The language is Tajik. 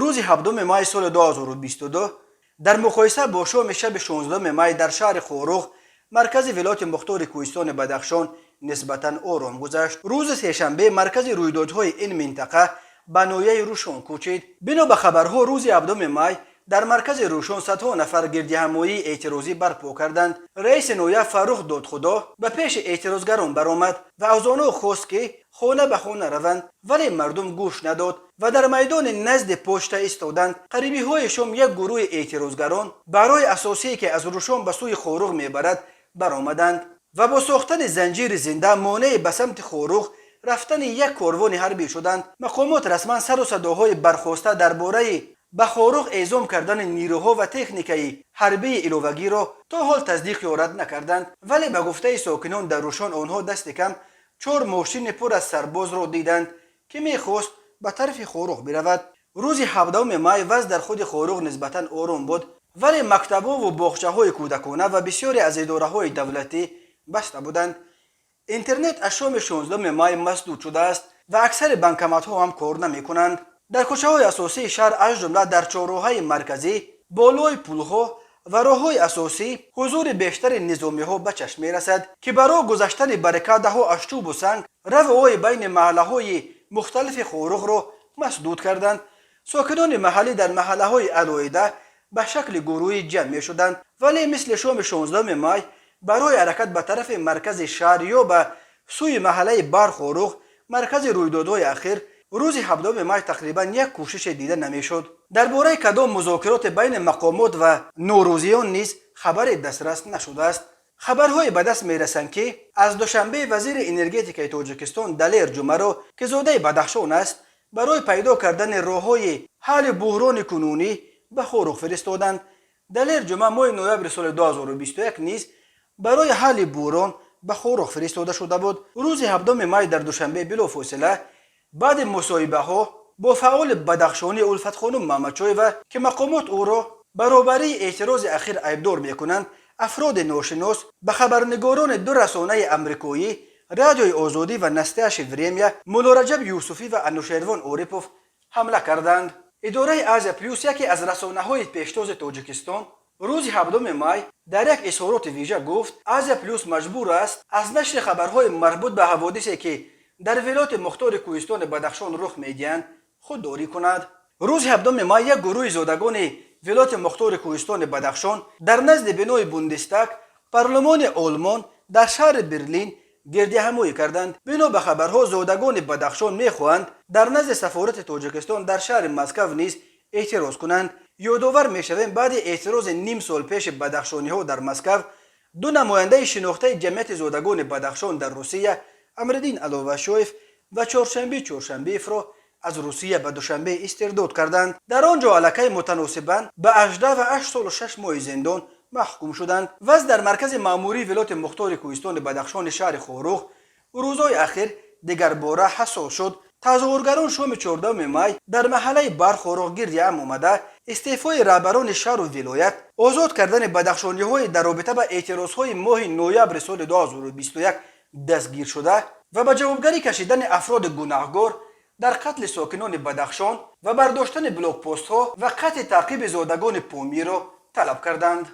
Рӯзи 7 май соли 2022 дар муқоиса бо шоми шаби 16 май дар шаҳри Хоруғ, маркази вилояти мухтори Кӯҳистони Бадахшон, нисбатан ором гузашт. Рӯзи сешанбе маркази рӯйдодҳои ин минтақа ба ноҳияи Рӯшон кӯчид. Бино ба хабарҳо, рӯзи 7 май дар маркази Рӯшон садҳо нафар гирдиҳамоии эътирозӣ барпо карданд. Раиси ноҳия Фаррух Додхудо ба пеши эътирозгарон баромад ва аз онҳо хост, ки хона ба хона раванд, вале мардум гӯш надод ва дар майдони назди почта истоданд. Қарибиҳои шом як гурӯҳи эътирозгарон ба роҳи асосие, ки аз Рӯшон ба сӯи Хоруғ мебарад, баромаданд ва бо сохтани занҷири зинда монеи ба самти Хоруғ рафтани як корвони ҳарбӣ шуданд. Мақомот расман сару садоҳои бархоста дар бораи ба Хоруғ эъзом кардани нирӯҳо ва техникаи ҳарбии иловагиро то ҳол тасдиқ ё рад накарданд, вале ба гуфтаи сокинон дар Рӯшон онҳо дасти кам чор мошини пур аз сарбозро диданд, ки мехост ба тарафи Хоруғ биравад. Рӯзи 17 май вазъ дар худи Хоруғ нисбатан ором буд, вале мактабҳову боғчаҳои кӯдакона ва бисёре аз идораҳои давлатӣ баста буданд. Интернет аз шоми 16 май масдуд шудааст ва аксари банкоматҳо ҳам кор намекунанд. Дар кӯчаҳои асосии шаҳр, аз ҷумла дар чорроҳаи марказӣ, болои пулҳо ва роҳҳои асосӣ ҳузури бештари низомиҳо ба чашм мерасад, ки ба роҳ гузаштани баррикадаҳо аз чӯбу санг раву байни маҳаллаҳои мухталифи Хоруғро масдуд карданд. Сокинони маҳаллӣ дар маҳаллаҳои алоҳида ба шакли гурӯҳӣ ҷамъ мешуданд, вале мисли шоми 16 май барои ҳаракат ба тарафи маркази шаҳр ё ба сӯи маҳаллаи Бархоруғ, маркази рӯйдодҳои ахир, рӯзи 7 май тақрибан як кӯшише дида намешуд. Дар бораи кадом музокироте байни мақомот ва норӯзиён низ хабаре дастрас нашудааст. Хабарҳое ба даст мерасанд, ки аз Душанбе вазири энергетикаи Тоҷикистон Далер Ҷумаро, ки зодаи Бадахшон аст, барои пайдо кардани роҳҳои ҳалли буҳрони кунунӣ ба Хоруғ фиристоданд. Далер Ҷума моҳи ноябри соли 2021 низ барои ҳалли буҳрон ба Хоруғ фиристода шуда буд. Рӯзи 7 май дар Душанбе билофосила баъди мусоҳибаҳо бо фаъоли бадахшонӣ Улфатхонум Маҳмадшоева, ки мақомот ӯро баробарии эътирози ахир айбдор мекунанд, афроди ношинос ба хабарнигорони ду расонаи амрикоӣ, Радиои Озодӣ ва Настоящее время, Муллораҷаб Юсуфӣ ва Анушервон Орипов ҳамла карданд. Идораи Азия Плюс, яке аз расонаҳои пештози Тоҷикистон, рӯзи 7 май дар як изҳороти вижа гуфт: Азия Плюс маҷбур аст аз нашри хабарҳои марбут ба ҳаводисе, ки дар вилояти мухтори Кӯҳистони Бадахшон рух медиҳанд, худдорӣ кунад. Рӯзи 7 май як гурӯҳи зодагони вилояти мухтори Кӯҳистони Бадахшон дар назди бинои Бундестаг, парлумони Олмон, дар шаҳри Берлин гирдиҳамоӣ карданд. Бино ба хабарҳо, зодагони Бадахшон мехоҳанд дар назди сафорати Тоҷикистон дар шаҳри Москав низ эътироз кунанд. Ёдовар мешавем, баъди эътирози ним сол пеши бадахшониҳо дар Москав ду намояндаи шинохтаи ҷамъияти зодагони Бадахшон дар Русия, Амриддин Аловашоев ва Чоршанби Чоршанбиевро аз Русия ба Душанбе истирдод карданд. Дар он ҷо аллакай мутаносибан ба 18 солу 6 моҳи зиндон маҳкум шуданд. Вазъ дар маркази маъмурии вилояти мухтори Кӯҳистони Бадахшони шаҳри Хоруғ рӯзҳои ахир дигарбора ҳассос шуд. Тазоҳургарон шоми 14 май дар маҳаллаи Бархоруғ гирди ҳам омада, истеъфои раҳбарони шаҳру вилоят, озод кардани бадахшониҳои дар робита ба эътирозҳои моҳи ноябри соли 2021 дастгиршуда ва ба ҷавобгарӣ кашидани афроди гунаҳгор дар қатли сокинони Бадахшон ва бардоштани блокпостҳо ва қатъи таъқиби зодагони Помиро талаб карданд.